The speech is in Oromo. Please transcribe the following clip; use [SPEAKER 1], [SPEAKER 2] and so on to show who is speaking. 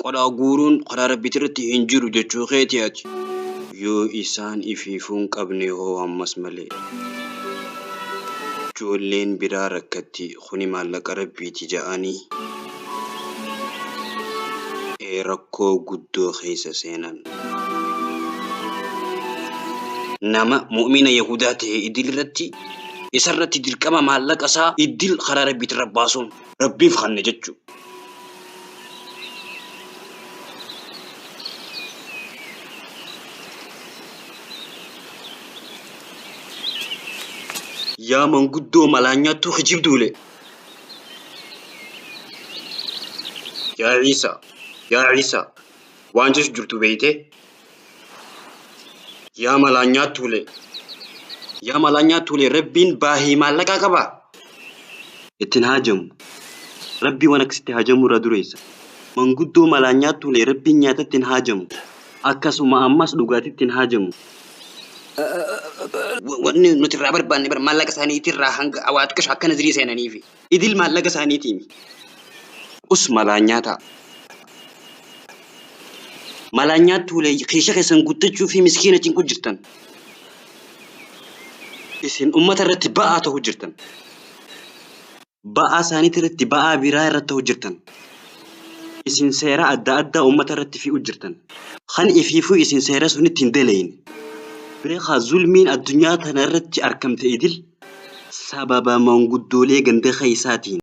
[SPEAKER 1] Qodhaa guuruun karaa Rabbiitirratti hin jiru jechuu keeti ati. Yoo isaan ifiifuu hin qabne hoo ammas malee. Joolleen biraa rakkatti kuni maallaqa Rabbiiti ja'anii. Ee rakkoo guddoo keessa seenan. Nama mu'mina yahudaa ta'e idilirratti isarratti dirqama maallaqa isaa idil karaa Rabbiitirra baasuun Rabbiif kanne jechuu. Yaa manguddoo malaan nyaattuu kijibduule. Yaa Ciisaa, yaa Ciisaa, waan jechu jirtu beeytee? Yaa malaan nyaattuule. Yaa malaan nyaattuule Rabbiin baahii maallaqaa qabaa? Ittiin haajamu. Rabbii waan akkasitti haajamuu irraa dureessa. Manguddoo malaan nyaattuule Rabbiin nyaatatti hin haajamu. Akkasuma ammas dhugaatitti hin haajamu. Wanni nuti irraa barbaanne bar maallaqa isaaniitirraa hanga waa xiqqasho akka nazirii seenaniifi. Idil maallaqa isaaniitiimi. Us malaan nyaataa. Malaan nyaattuule kiisha keessan guuttachuu fi miskiina cinqu jirtan. Isin ummata irratti ba'aa ta'uu jirtan. Ba'aa isaaniitii irratti ba'aa biraa irratti ta'uu jirtan. Isin seera adda addaa ummata irratti fe'uu jirtan. Kan ifiifuu isin seera sunitti hin daleyne. Beekaa zulmiin addunyaa tana irratti arkamte idil sababa manguddoolee ganda keessaatiin.